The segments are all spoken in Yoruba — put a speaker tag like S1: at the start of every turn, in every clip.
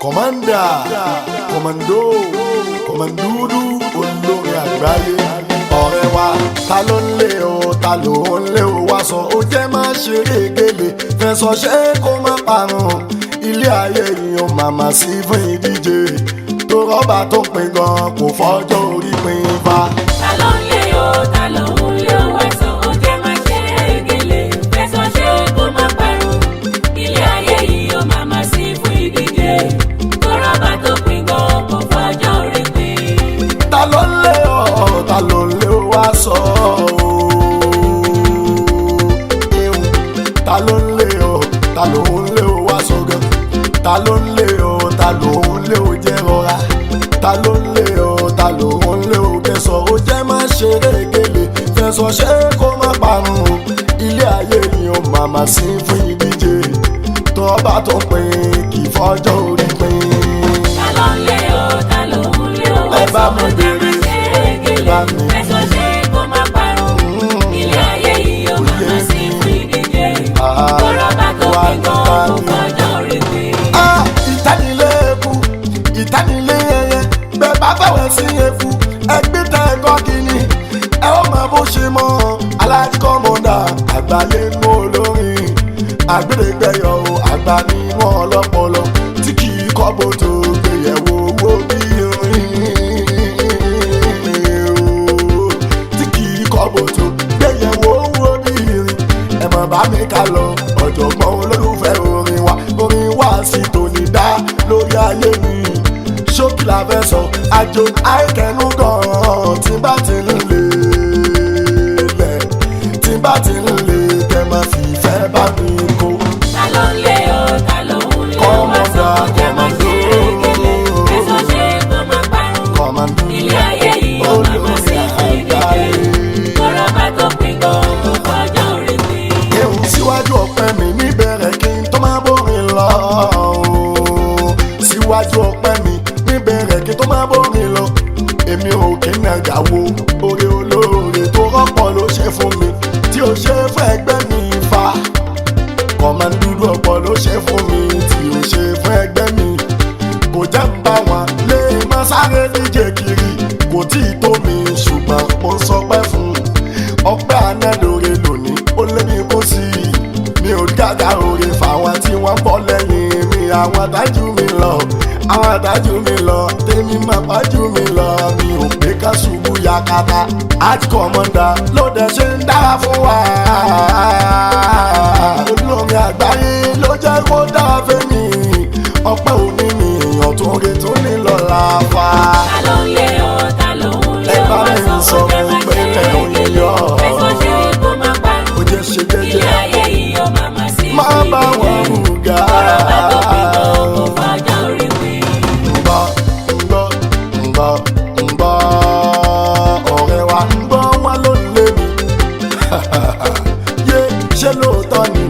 S1: Commander, Commando, Kọ̀mọ̀dúdú, olórin àgbáyé. Ọ̀rẹ́ wa, ta ló ń lé o, ta ló ń lé o wá sọ, ó jẹ́ má ṣeré gèlè, fẹ̀sọ̀ ṣe kó má parun. Ilé ayé yìí ó màmá sí fún ìdíje, tó rọ́bà tó pin gan kò fọ́jọ́ orí pin fa.
S2: Ta ló ń lé o, ta ló ń lé o wá sọ, ó jẹ́ má ṣe gèlè, fẹ̀sọ̀ ṣe kó má parun. Ilé ayé yìí ó màmá sí fún ìdíje, tó rọ́bà tó pin gan kò fọjọ́ orí pin.
S1: Ta ló ń lé ọ, ta ló ń lé o wá sọ ooo. Ihun, ta ló ń lé ọ, ta ló ń lé o wá sọ gan. Ta ló ń lé ọ, ta ló ń lé o jẹ́ rọra. Ta ló ń lé ọ, ta ló ń lé o kẹsọ̀, ó jẹ́ má ṣeré gèlè, fẹ̀sọ̀ ṣe kó má parun o. Ilé ayé yìí ó màmá sí fún ìdíje, tó bá tó pin kì í fọjọ́ orí pin.
S2: Ta ló ń lé o, ta ló ń lé o wá
S1: Ẹ bá
S2: sọ,
S1: mi
S2: ó jẹ́ má
S1: bèrè.
S2: ṣe gèlè,
S1: Bá mi.
S2: fẹ̀sọ̀ ṣe kó má parun. Ilé ayé yìí ó màmá sí fún ìdíje, tó rọ́bà tó pin gan kò fọjọ́ orí pin.
S1: Ah, ìtánilé eku, ìtánilé ẹyẹ, bẹ́ẹ̀ bá fẹ̀wẹ̀ sí eku, ẹgbẹ́ tẹ ẹ̀kọ́ kìíní, ẹ ó mọ bó ṣe mọ́. Aláàjì Kọ́mọ́dà, àgbáyé mú olórin àgbèrègbẹ̀yọ̀ o, àgbà nínú ọlọ́pọlọ tí kì í kọ́ bòtò gbéyẹ̀wò owó bí irin o, tí kì í kọ́ bòtò gbéyẹ̀wò owó bí irin. Ẹ mọ̀ bá mi ká lọ, ọ̀jọ̀gbọ́n olólùfẹ́ orin wa, orin wa sì tòní dá lórí ayé mi. Ṣókí la fẹ́ sọ, àjò àìkẹ́nu gan-an tí bá ti ń lè lẹ̀, tí bá ti ń lè kẹ́ máa fi ìfẹ́ bá mi kó.
S2: Ta ló ń lé o, ta ló ń lé o wá sọ, ó jẹ́ má ṣe gèlè, fẹ̀sọ̀ ṣe kó má parun.
S1: Kọ̀mọ̀dú
S2: Ilé ayé yìí ó màmá sí fún ìdíje, tó rọ́bà tó pin gan kò fọjọ́ orí pin.
S1: Ewu síwájú ọpẹ́ mi níbẹ̀rẹ̀ kí n tó máa bórin lọ. Síwájú ọpẹ́ mi níbẹ̀rẹ̀ kí n tó máa bórin lọ. Èmi ò kí ń nàgà wo oore olóore tó rọ́pọ̀ ló ṣe fún mi tí ó ṣe fún ẹgbẹ́ mi fa. Kọ̀mọ̀dúdú ọ̀pọ̀ ló ṣe fún mi tí ó ṣe fún ẹgbẹ́ mi. Kò jẹ́ ń bá wọn lè má sáré díje kiri, kò tí ì tó mi ṣùgbọ́n mo ń sọpẹ́ fún un. Ọpẹ́ àná lóore lónìí ó lé mi kó sí i. Mi ò gàgà oore fáwọn tí wọ́n ń bọ̀ lẹ́yìn mi, àwọn tájú mi lọ, àwọn tájú mi lọ, tèmi máa pájú mi lọ, mi ò pé ká ṣubú yakata. Art Commander ló dẹ̀ ṣe ń dára fún wa. Olórin àgbáyé ló jẹ́ kó dára fẹ́mi. Ọpẹ́ òní mi ọ̀tún rẹ̀ tó ní lọ́la fa.
S2: Ta ló ń lé o, ta ló ń lé
S1: Ẹ
S2: o
S1: bá
S2: wá
S1: mi
S2: sọ,
S1: sọ
S2: ó jẹ́ má
S1: fún pé
S2: ṣe
S1: ẹ̀ ń
S2: gèlè,
S1: yọ.
S2: fẹ̀sọ̀ ṣe kó má parun.
S1: Ó jẹ́ ṣe
S2: Ilé
S1: jẹ́jẹ́.
S2: ayé yìí ó màmá sí
S1: Má
S2: fún
S1: bá wọn
S2: ìdíje,
S1: rúgà.
S2: tó rọ́bà tó pin gan kò fọjọ́ orí pin.
S1: Ǹgbọ́, ǹgbọ́, ǹgbọ́, ǹgbọ́, ọ̀rẹ́ wa, ǹgbọ́ wọn ló ń lé mi. Yé, ṣé lóòótọ́ ni?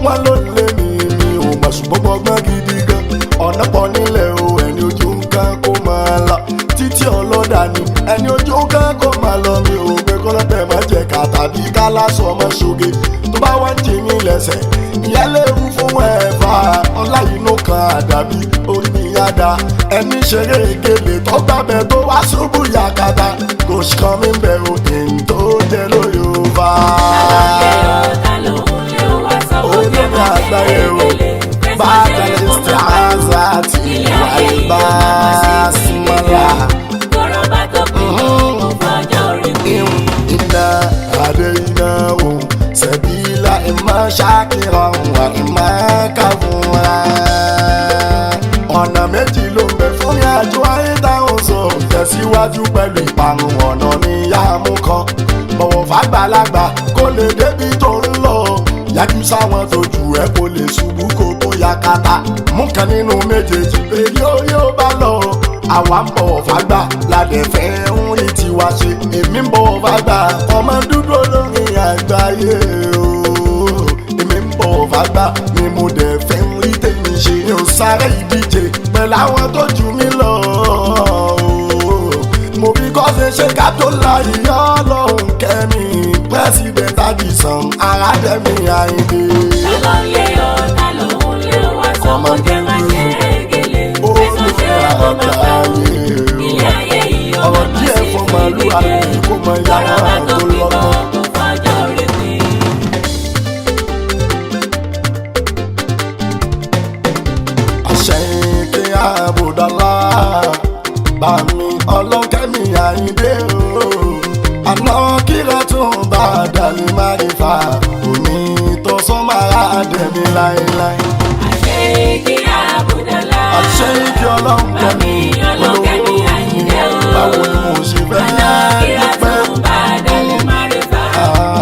S1: Wọ́n ló ń lé mi, mi ò mọ̀ ṣùgbọ́n mo gbọ́n gidi gan. Ọ̀nà pọ̀ nílẹ̀ o, ẹni ojú ń kán kó máa lọ. Títí ọlọ́dà ni, ẹni ojú ń kán kó máa lọ. Mi ò gbé kọ́lọ́tẹ̀ má jẹ ká tàbí ká lásọ ọmọ ṣoge. Tó bá wá ń jì mí lẹ́sẹ̀, ìyẹn léwu fún ẹ̀fà. Ọlá inú kan àdàbí orí mi yá da. Ẹni ṣeré gèlè tó gbàgbẹ́ tó wá ṣubú yakata. Kò sí kan mi bẹ̀rù èyí tó jẹ lóyò fa.
S2: Ta ló ń lé o wá sọ, ó jẹ́
S1: Olórí
S2: má ṣe
S1: àgbáyé o,
S2: gèlè, fẹ̀sọ̀
S1: bá
S2: ṣe
S1: tẹ̀lé
S2: kó má parun.
S1: àti
S2: Ilé
S1: ìwà
S2: ayé yìí ó
S1: ìbá
S2: màmá sí fún
S1: símọ́lá.
S2: ìdíje, tó rọ́bà tó pin gan kò fọjọ́ orí pin.
S1: Iná adé iná o, sẹ̀bílà ìmọ̀ ṣàkìrọ̀ wà ìmọ̀ kàfúnra. Ọ̀nà méjì ló ń bẹ fún ní àjọ ayé táwọn sọ. Tẹ̀síwájú pẹ̀lú ìparun ọ̀nà ní yàmú kan. Bọ̀wọ̀ fàgbàlagbà kó lè débi tó ń lọ. Yájú sáwọn tó jù ẹ́ kó lè ṣubú kó tó yakata. Mú kan nínú méjèèjì èyí ó yóò bá lọ. Àwa ń bọ̀wọ̀ fàgbà ládẹ̀ fẹ́ ń rí tiwa ṣe. Èmi ń bọ̀wọ̀ fàgbà ọmọ dúdú olórin àgbáyé o. Èmi ń bọ̀wọ̀ fàgbà ni mo dẹ̀ fẹ́ ń rí tèmi ṣe. Mi ò sáré ìdíje pẹ̀lú àwọn tó jù mí lọ. Mo fi kọ́ ṣe ṣe ká tó la ìyá ọlọ́run kẹ́mi. President Addison Aládẹ́mi Àyìndé.
S2: Ta ló ń lé o, ta ló ń lé o wá sọ, ó jẹ́ má ṣe gèlè,
S1: Àbùdọ́lá bàmí ọlọ́kẹ́mi Àyìndé o. Àná kíra tún bá dàlí márífà òní tó sọ́mọ́ra dẹ̀mí láéláé.
S2: Àṣeyíkí Àbùdọ́lá.
S1: Àṣẹ igi ọlọ́run kẹ́mi
S2: Bàmí ọlọ́kẹ́mi Àyìndé o.
S1: Báwo ni mo ṣe fẹ́
S2: Àná kíra
S1: dúpẹ́?
S2: tún bá dàlí márífà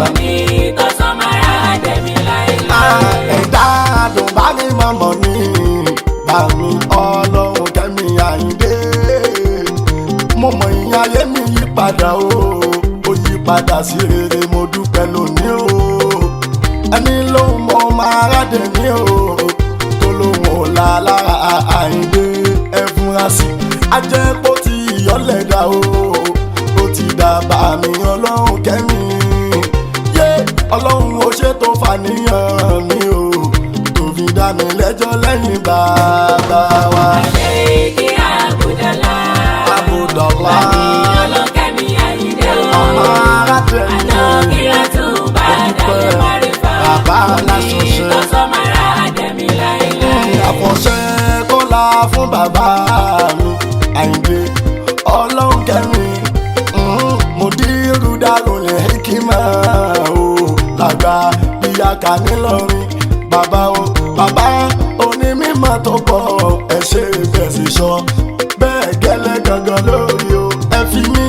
S2: òní tó sọ́mọ́ra dẹ̀mí láéláé.
S1: Ẹ̀dá àdùn bá mi mọ̀mọ́ ní bàmí ọlọ́run kẹ́mi Àyìndé. Mo mọ̀ ìyẹn ayé mi yí padà o, ó yí padà sí rere, mo dúpẹ́ lónìí o. Ẹni lóun mọ máa rádẹ̀ mí o, tó lóun ò la lára Àyìndé ẹ fúnra sí. Ajẹ́pọ̀ ti ìyọ́lẹ̀ dá o, ó ti dá bàmí ọlọ́run kẹ́mi yé. Ọlọ́run ó ṣètò fàníyàn mi o, tó fi dá mi lẹ́jọ́ lẹ́yìn bàbá wa.
S2: Àṣeyíkí Àbùdọ́lá.
S1: Àbùdọ́lá.
S2: Bàmí ọlọ́kẹ́mi Àyìndé o.
S1: Ọmọ aládé.
S2: Àná kíra tún bá dàlí márífà
S1: Bàbá
S2: òní
S1: aláṣọṣe.
S2: tó sọ́mọ́ra dẹ̀mí láéláé.
S1: Àfọ̀ṣẹ kọ́lá fún bàbá mi Àyìndé ọlọ́run kẹ́mi. Mo dírú dárò lè kí máa o làgbà ìyá kà nílọrin bàbá o, bàbá onímọ̀ tó pọ̀, ẹ ṣe bẹ́ẹ̀ sì sọ bẹ́ẹ̀ gẹ́lẹ́ gangan lórí o. Ẹ fi mí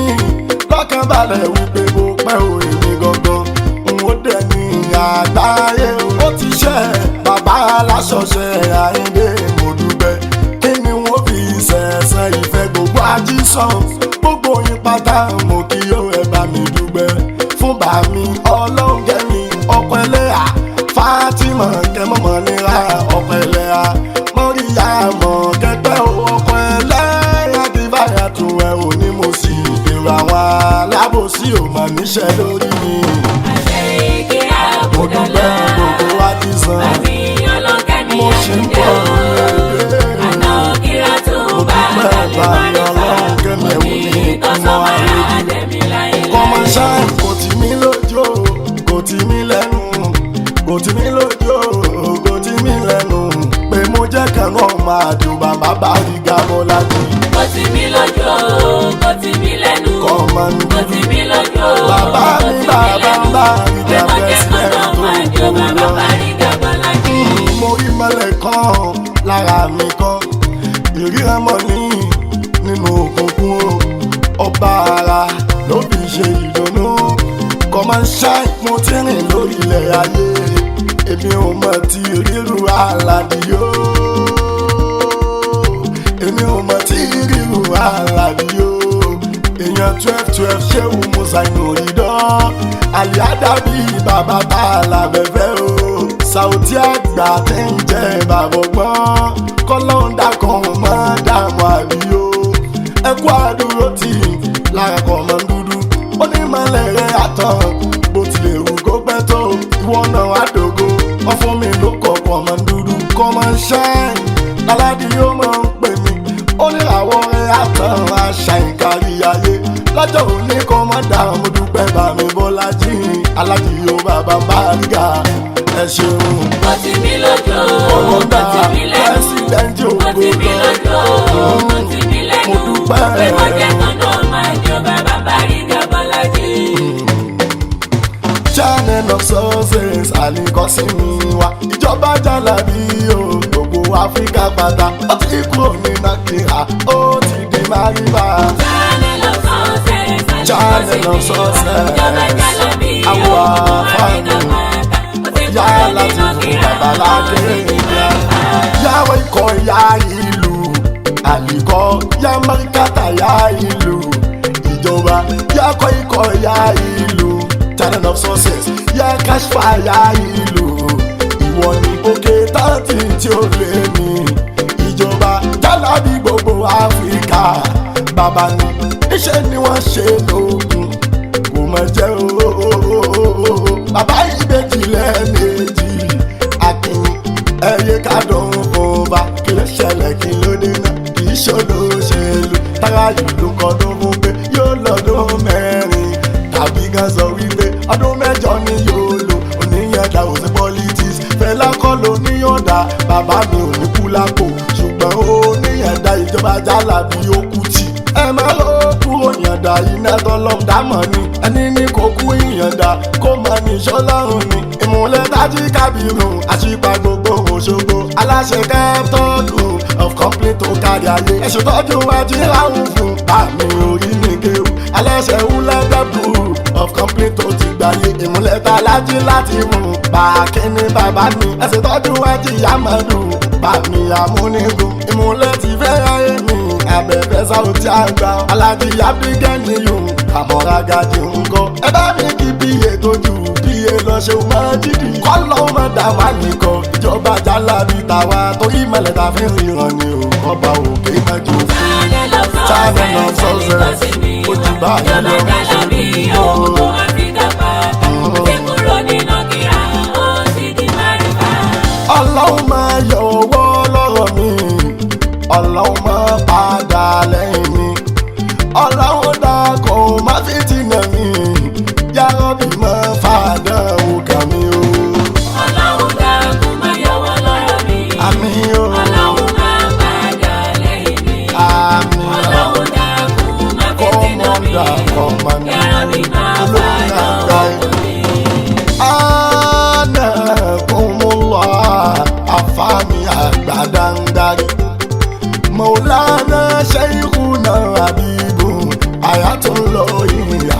S1: lọ́kàn balẹ̀ wípé mo pẹ́ o, èmi gangan n ó dẹ̀ ní àgbáyé o. Ó ti ṣe bàbá aláṣọṣe Àyìndé, mo dúpẹ́. Kí ni wọ́n fi ṣẹ̀ṣẹ̀ ìfẹ́ gbogbo ajísàn, gbogbo yín pátá mo kí ó, ẹ bá mi dúpẹ́ fún bàmí ọlọ́run kẹ́mi ọkọ ẹlẹ́yà Fatima kẹmọ́mọ́ nira ọkọ ẹlẹ́yà mọ́ríyá mọ́ kẹgbẹ́ ọkọ ẹlẹ́yà kí báyà tún ẹ ò ní mo sì èrò àwọn alábòsí ò mà níṣẹ́ lórí mi.
S2: Àṣeyíkí
S1: Mo dúpẹ́
S2: Àbùdọ́lá.
S1: gbogbo ajísàn.
S2: Bàmí ọlọ́kẹ́mi
S1: Mo ṣì ń
S2: Àyìndé
S1: bọ̀
S2: o. Àná kíra tún
S1: Mo
S2: bá
S1: dúpẹ́
S2: dàlí
S1: bàmí
S2: márífà
S1: ọlọ́run kẹ́mi ẹ̀wù
S2: òní
S1: ní
S2: tó
S1: ọmọ
S2: sọ́mọ́ra
S1: àlejò.
S2: dẹ̀mí láéláé.
S1: Kọ́mọṣán kò tì mí lójú o, kò tì mí lẹ́nu, kò tì mí lójú o, kò tì mí lẹ́nu pé mo jẹ́ kanú ọmọ àdùn bàbá Bariga Bọ́lájí.
S2: Kò tì mí lójú o, kò tì mí lẹ́nu.
S1: Kọ́mọ
S2: Kò tì mí lójú o,
S1: Bàbá
S2: kò
S1: mi
S2: tì mí
S1: bàbá
S2: lẹ́nu.
S1: Bariga
S2: Pé mo jẹ́
S1: president
S2: kọ́nà
S1: tó
S2: máa jó
S1: kú
S2: bàbá
S1: lọ.
S2: Bariga Bọ́lájí.
S1: Mo rí mọ́lẹ̀ kan lára mi kan, ìríran mọ́ ní nínú òkùnkùn o, ọba ara ló fi ṣe ìdùnnú. Kọ́mọ́ṣá mo ti rìn lórí ilẹ̀ ayé, èmi ò mọ̀ ti ríru aládìyó, èmi ò mọ̀ tí ríru aládìyó. Èèyàn 12 12 ṣéwù musa inú ìdán àlìádàbí bàbá tá a làbẹ̀fẹ́ o, Sàùtí àgbà tí ń jẹ́ bàbá ọgbọ́n, kọ́lọ́ń dákan mọ́ dààmú àbíyó. Ẹkú àdúró tì lára kọ̀ mọ́ dúdú onímọ̀lẹ̀ rẹ̀ àtọ̀, bó tilẹ̀ wù kó pẹ́ tó, ìwọ náà àdógó. Wọ́n fún mi ló kọ̀ọ̀kan mọ́ dúdú kọ́ mọ́ ṣáìn aládìí ó máa ń pè mí, ó ní àwọ̀ rẹ̀ àtàn àṣà ìkárí ayé lọ́jọ́ òní kọ́ mọ́ dààmú. Dúpẹ́ bàmí Bọ́lájí aládìí ó bàbá Bariga, ẹ ṣeun.
S2: Kò tì mí lójú o, kò tì mí lẹ́nu.
S1: Pẹ́sidẹ́ntì
S2: Kò tì mí
S1: ògo
S2: lójú o, kò tì mí lẹ́nu.
S1: Mo dúpẹ́.
S2: Pé mo jẹ́ kọ́nà máa jó bàbá Bariga Bọ́lájí.
S1: Channel of success àlìkọ́sí mi wa, ìjọba jalabi o, gbogbo Áfíríkà pátá, ó ti kúrò ní Nàìjíríà, ó ti di Mariba.
S2: Channel of success,
S1: Channel of success.
S2: Ìjọba jalabi o,
S1: Àwọn
S2: gbogbo
S1: àfáàní.
S2: Áfíríkà pátá, ó ti
S1: Yá
S2: kúrò ní
S1: láti fún
S2: Nàìjíríà,
S1: bàbá
S2: ó ti
S1: lákèrè
S2: di
S1: ìyá.
S2: Mariba.
S1: Yàwó ikọ̀ ya ìlú àlìkọ́ yá mọ́ríkàtà ya ìlú ìjọba yàkọ̀ ikọ̀ ya ìlú channel of success yá kashfa ya ìlú ìwọ ni òkè táǹtì tí ó lé ní ìjọba jálàbí gbogbo Áfíríkà bàbá ni iṣẹ́ ni wọ́n ṣe lóògùn kò mọ̀ jẹ́ ooo. Bàbá ìbejì lẹ́ẹ̀mejì akin ẹyẹ kádùn fún bá, kí ló ṣẹlẹ̀, kí ló dé náà? Kì í ṣòdo ṣèlú tára ìlú kọdún fún pé yóò lọ́dún 4 tàbí gan sọ wípé ọdún 8 ni yóò lò. Oníyànda ò sí politics, Fẹlá kọ́ ló níyànda, bàbá mi ò ní kú lápò ṣùgbọ́n ó níyànda. Ìjọba jálàbí Òkútì. Ẹ má lọ kúrò yànda iná tọ́lọ́m dámọ̀ ni. Ẹni ní kò kú ìyànda kó má ní sọ́lọ́run ni. Ìmúlẹ̀ Tájí Kábírù àṣìpa gbogbo Òṣogbo. Aláṣẹ Capital Group of Company tó kárí ayé. Ẹ̀sùn tọ́jú wájú láwùn fún bàmí orí mi kéwù. Aláṣẹ Wúlẹ́dẹ̀ Group of Company tó ti gbáyé. Ìmúlẹ̀ Tálájí láti mú bàkínní bàbá mi. Ẹ̀sùn tọ́jú wájú Yamadu bàmí amúnigun. Ìmúlẹ̀ ti fẹ́ ráyé mi. Abẹ́fẹ́ sáwùtí àgbà. Alájí Abígẹ́niyù àmọ́ra gàdí ńkọ́. Ẹ bá mi kí bí ètò jù bí e lọ ṣe máa jídì. Kọ́lọ́ máa dà wá nìkan. Ìjọba jálàbí tàwa torí ìmọ̀lẹ̀ ta fi ń ríran ni o. Ọba òkè máa jò fún.
S2: Channel of
S1: Channel of
S2: success,
S1: success.
S2: ẹni tó sì mí
S1: Ó ti
S2: wá.
S1: bá yẹn
S2: Ìjọba
S1: lọ.
S2: jálàbí ògbó Áfíríkà pátá. Ti kúrò ní Nàìjíríà, ó sì di Màrífà.
S1: Ọlọ́run máa yọ owó lọ́rọ̀ mi, ọlọ́run máa padà lẹ́yìn mi, ọlọ́run dákun má fi tìǹà mi, yàrá bí máa fàdà òkà mi o.
S2: Ọlọ́run dákun má yọwọ́ lọ́rọ̀ mi.
S1: Àmín o.
S2: Ọlọ́run máa padà lẹ́yìn mi.
S1: Àmín.
S2: Ọlọ́run dákun má fi tìǹà mi.
S1: Kọ́mọ́ndà kọ́mọ́ndà
S2: Yàrá mi máa
S1: olóhùn
S2: padà
S1: àgbáyé.
S2: òkun mi.
S1: Ana kumullah afami àgbàdàndàrí. Maulana Sheikhuna Habibu Ayatollah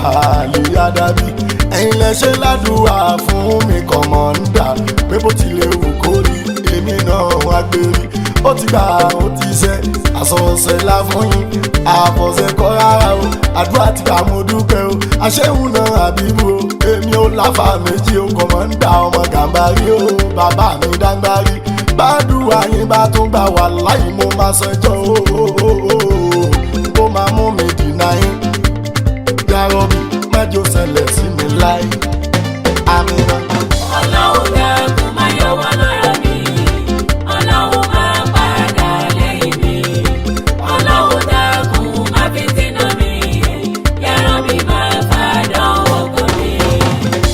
S1: Ali Adabi. Ẹ̀yin lẹ ṣe ládùúrà fún mi kọ̀mọ̀ǹdà pé bó tilẹ̀ wù kó rí èmi náà wá gbérí. Ó ti gbà ó ti ṣe àsọ̀ọ̀sẹ̀ la fún yín àfọ̀ṣẹ kọ́ rárá o àdúrà ti gbà mo dúpẹ́ o àṣehùn náà Habibu o èmi ò láfà méjì o kọ̀mọ̀ǹdà ọmọ Gàmbàrí o bàbá mi dáńgbárí bàdúrà yín bá tún gbà wà láì mo máa sanjọ́ o ó máa mú mi dìnnà yín yàrá-bí mẹ́jọ ṣẹlẹ̀ sí mi láì àmì náà.
S2: Ọlọ́run dákun má yọwọ́ lọ́rọ̀ mi. Ọlọ́run máa padà lẹ́yìn mi. Ọlọ́run dákun má fi tìǹà mi. Yàrá mi máa padà òkun mi.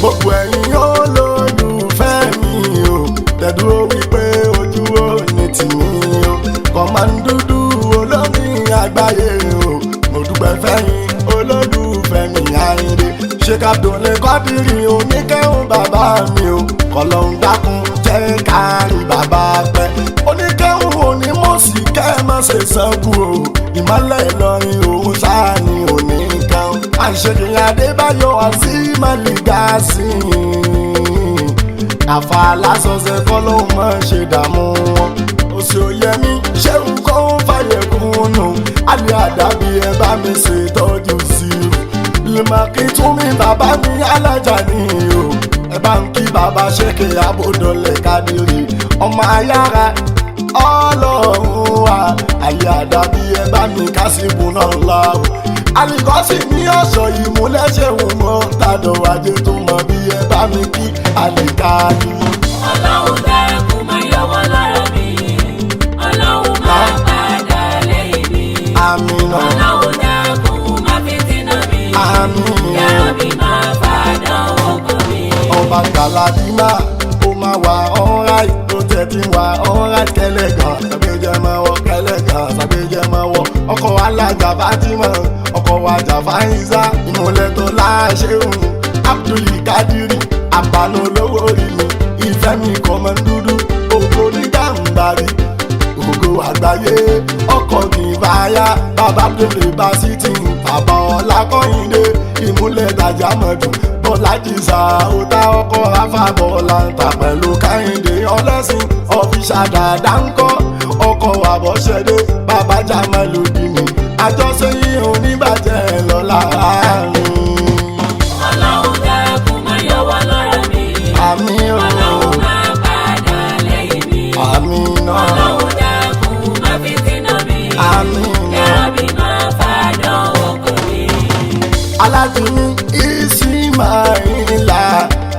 S1: Gbogbo ẹ̀yin olólùfẹ́ mi o, tẹ̀dúró wípé ojú ò ní tì mí o, kọ̀mọ́ndúdú olómi àgbáyé o, mo dúpẹ́ fẹ́yìn olólùfẹ́ mi Àyìndé. Ṣé kábdùnlé kọ́dìrì oníkẹ́hùn bàbá mi o, kọ̀lọ́hún dákun jẹ́ kárí bàbá pẹ́. Oníkẹ́hùn onímọ̀sí kẹ́ má ṣe sanku o, ìmọ̀lẹ̀ Ìlọrin òun sáà ni òní kan. Àṣeyìn Adébáyọ̀ Àzímàlìgásì àfa lásọsẹ kọ́ ló mọ̀ ṣe dààmú wọn. Òsì òyẹmí ṣéun kó ń fàyè kúnnù àlẹ́ àdàbí ẹ bá mi ṣètọ́jú sí i. Lèmọ̀kì tún mi bàbá mi alájà ni o. Ẹ bá ń kí bàbá ṣèké abódọ́lẹ̀ kádìrí ọmọ ayára ọlọ́run wa àlẹ́ àdàbí ẹ bá mi kásìbù náà lọ. Àlìkọ́sì ní ọ̀sọ̀ ìmúlẹ̀ṣẹ̀wò mọ́ tàdọ̀ ajé tó mọ bí ẹ bá mi kí àlìkáàdì.
S2: Ọlọ́run dákun má yọwọ́ lọ́rọ̀ mi. Ọlọ́run máa padà lẹ́yìn mi.
S1: Àmín náà.
S2: Ọlọ́run dákun má fi tìǹà mi.
S1: Àmín.
S2: Yàrá mi máa padà òkun mi.
S1: Ọba Galadima ó máa wà ọ́nráì tó tẹ̀ tí wà ọ́nráì kẹlẹ̀ gan sàgbéjẹ́ máa wọ kẹlẹ̀ gan sàgbéjẹ́ máa wọ ọkọ̀ alájà Fatima ọkọ̀ wàjà Fáyínsá ìmọ̀lẹ̀ tó láṣẹ́hùn Abdul Kadiri àbànú olówó orí mi ìfẹ́ mi kọ́ mọ́ dúdú ògo ní Gàmbàrí ògo àgbáyé ọkọ̀ kìfàyà bàbá délé bá sí ti ń bàbá ọlákọ́yìndé ìmúlẹ̀ tàjámọ̀dù bọ́lájì sàótá ọkọ̀ ráfà bọ́lá ń ta pẹ̀lú káyìndé ọlọ́sìn ọ̀fíṣà dàda ń kọ́ ọkọ̀ àbọ̀ṣẹ́dé bàbá jàmálùdí mi àjọṣe yìí oníbàjẹ́ lọ́la àárín.
S2: Ọlọ́run dákun má yọwọ́ lọ́rọ̀ mi.
S1: Àmín o.
S2: Ọlọ́run máa padà lẹ́yìn mi.
S1: Àmín náà.
S2: Ọlọ́run dákun má fi tìǹà mi.
S1: Àmín náà.
S2: Yàrá mi máa padà òkun mi.
S1: Alájùmí ìsìmáìlà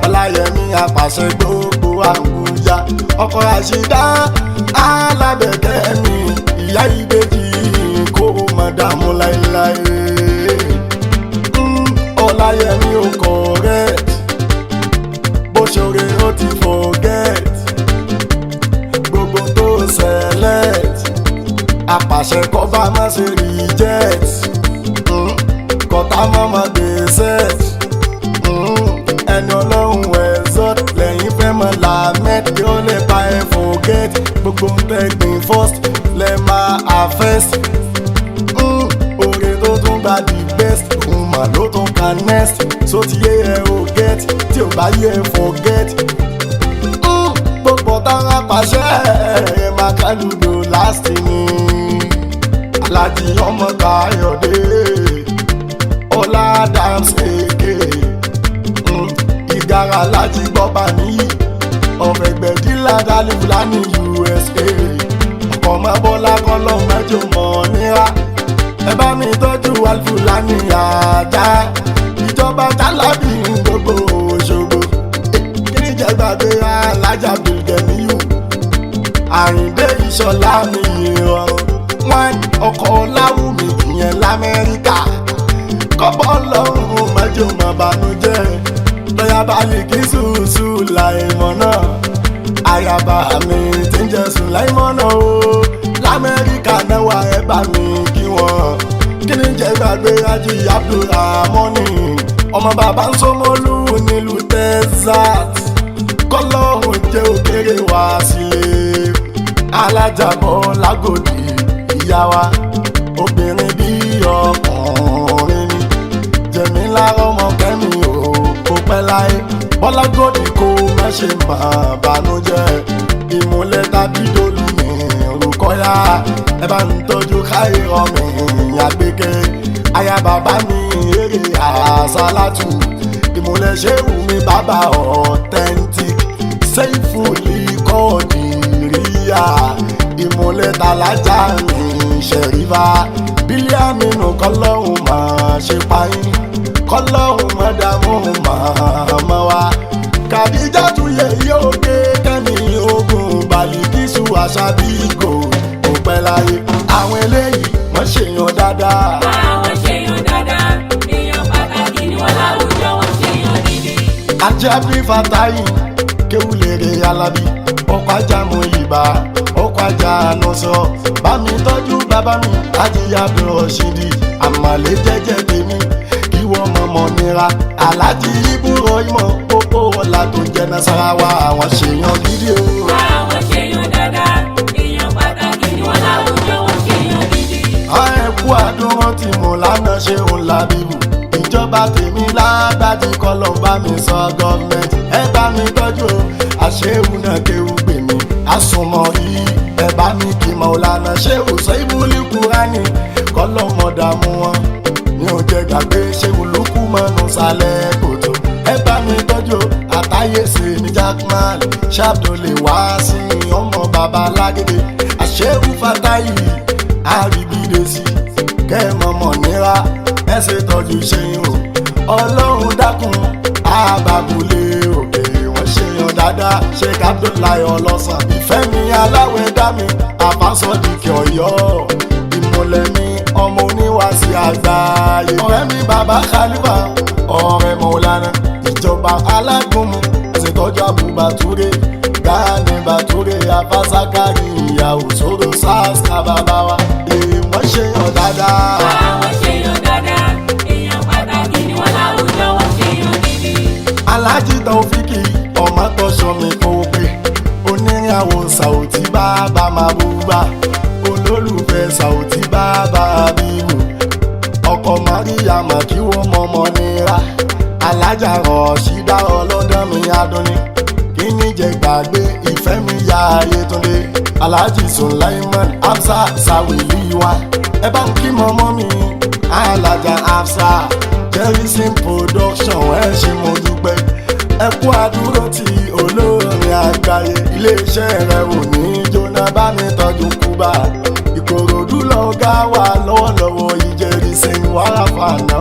S1: ọláyẹmí apàṣẹ gbogbo àbújá ọkọ àṣìdá alábẹ̀kẹ́ mi ìyá ìbejì kó má dààmú láéláé. Ọláyẹmí ò correct bó ṣoore ó ti forget gbogbo tó select Apàṣẹ kọba má ṣe reject, kọta mọ́mọ́ gbèsè, ẹni ọlọ́run ẹ̀zọ́ lẹ́yìn fẹ́ mọ́ làmẹ́t kí ó lè pa ẹ̀ forget gbogbo ń tẹ́gbìn first lẹ́ máa harvest. Oore tó tún gba the best òun mà ló tún ka next, so ti yé ẹ o get, tí ò bá yé ẹ forget. Gbogbo táwọn apàṣẹ ẹ máa kálùdò last ni. Alájí ọmọ Káyọ̀dé Ọlá Adams èké ìgara alájí gbọ́ba níyì ọ̀rẹ́gbẹ̀dìlá dálífúlání USA ọkọ̀ ọmọ bọ́lá kọ́lọ́ mẹ́jọ mọ̀ níra ẹ bá mi tọ́jú alfulani ajá ìjọba tálábì gbogbo Òṣogbo. Kí ni jẹ́ gbàgbé alájà Bilgeniyu Àyìndé Ìṣọ̀lá mi ìrọ̀rùn wọn ọkọ̀ láwùmí ìyẹn l'Amẹ́ríkà kọ́bọ̀ lọ́rùn mẹ́jọ mọ̀ bànújẹ́ lọ́yà balẹ̀ kí sùúrù láìmọ̀ náà àyàbá mi tí ń jẹ́ sùn láìmọ̀ náà o l'Amẹ́ríkà náà wà ẹ bá mi kí wọ́n. Kí ni jẹ́ gbàgbé Ají Abdulramoni ọmọ bàbá ń Ṣómólú nílùú Texas kọ́lọ́hún jẹ́ òkèrè wá sílé. Alájàbọ̀ lágòdì ìyá wa obìnrin bí ọkùnrin ni jẹ̀mí lára ọmọ kẹ́mi ò kó pẹ́ láyé bọ́lágòdì kó má ṣe máa bànújẹ́ ìmúlẹ̀ tàbí dolú mi rúkọ́yà ẹ bá ń tọ́jú káyọ̀ mi àgbékẹ́ aya bàbá mi eré àṣálàtù ìmúlẹ̀ ṣéwù mi bàbá authentic sẹ́yìnfúlì kọ́ọ̀dì ríyà ìmúlẹ̀ tàlájà mi ṣẹ̀rífà bílíàmínú kọ́lọ́hún máa ṣe payín kọ́lọ́hún mọ́dàmú máa mọ́ wa kàdíjà tún yẹ yóò gé kẹ́mi ogun bàlíkísù àṣàbí ìgò kò pẹ́ láyé àwọn eléyìí wọ́n ṣèyàn dáadáa.
S2: Àwọn ṣèyàn dáadáa, èèyàn pàtàkì ni wọ́n láwùjọ, wọ́n ṣèyàn gidi.
S1: Ajábí Fatayi kéwúlérè Alábí ọkọ̀ ajá mu ìbá ọkọ̀ ajá nọ́sọ̀ bá mi tọ́jú bàbá mi Ajíyá Abdulrasheed àmàlẹ́ jẹ́jẹ́ tèmi kí wọ́n mọ̀mọ́ nira Aláàjì Ibúrò ìmọ̀ pópó ọ̀la tó jẹ́ Nasarawa àwọn ṣèyàn gidi o.
S2: Àwọn ṣèyàn dáadáa, èèyàn pàtàkì ni wọ́n láwùjọ, wọ́n ṣèyàn gidi.
S1: Ẹ̀kú àdúró tí mo lánàá ṣe ń làbíbù ìjọba tèmi lágbájí kọlọ̀ bá mi sọ gọ́ọ̀mẹ̀ntì ẹ bá mi tọ́jú o àṣewù náà kéwù gbè mí àsùnmọ̀ yìí ẹ bá mi kì mọ̀ lánàá ṣé òsọ ìbúlí kúránì kọlọ̀ mọ̀dàmú wọn mi ò jẹ gbàgbé ṣé olùkú mọ́nu sálẹ̀ kòtò ẹ bá mi tọ́jú o àtàyèsè ní Jackman ṣàbdọ̀lẹ̀ wá sí ọmọ bàbá lágége àṣewù Fatayi àríbídèsí kẹ́mọ̀mọ̀ nira ẹ ṣe tọ́jú ṣeun o ọlọ́run dákun àbàbùlé òkè wọ́n ṣèyàn dáadáa ṣe kábdùláì ọlọ́sàn ìfẹ́ mi aláwẹ̀ dá mi àfàsọ́dìkì ọ̀yọ́ ìmọ̀lẹ̀ mi ọmọ oníwàásí àgbáyé ọ̀rẹ́ mi bàbá Khalifa ọ̀rẹ́ Mọ̀lánà ìjọba alágúnmu ṣètọ́jú àbúbàtúrẹ́ Gani Bature afásákárì ìyàwó sóró sars kábàbá wa èèwọ̀n ṣèyàn dáadáa.
S2: Àwọn ṣèyàn dáadáa, èèyàn pàtàkì ni wọ́n láwùjọ, wọ́n ṣèyàn gidi.
S1: Aláàjì Taofiki ọmọ tọṣọ mi kò pé onírìnàwó Sàùtì bàbá Màbúbà olólùfẹ́ Sàùtì bàbá Bíbù ọkọ Mariam kí wọ́n mọ̀mọ́ nira alájà Rọ̀ṣídà ọlọ́dọ̀ mi adúní kí ní jẹ gbàgbé ìfẹ́ mi ya Ayétúndé Aláàjì Sulaiman Absa Sawili wa ẹ bá ń kí mọ́mọ́ mi alájà Absa Jerisim production ẹ ṣé mo dúpẹ́ ẹ kú àdúró tí olórin àgbáyé iléeṣẹ́ rẹ̀ ò ní jóná bá mi tọ́jú kúbà Ìkòròdú lọ́gá wa lọ́wọ́lọ́wọ́ ìjẹ́rìísìn wàràfà náà.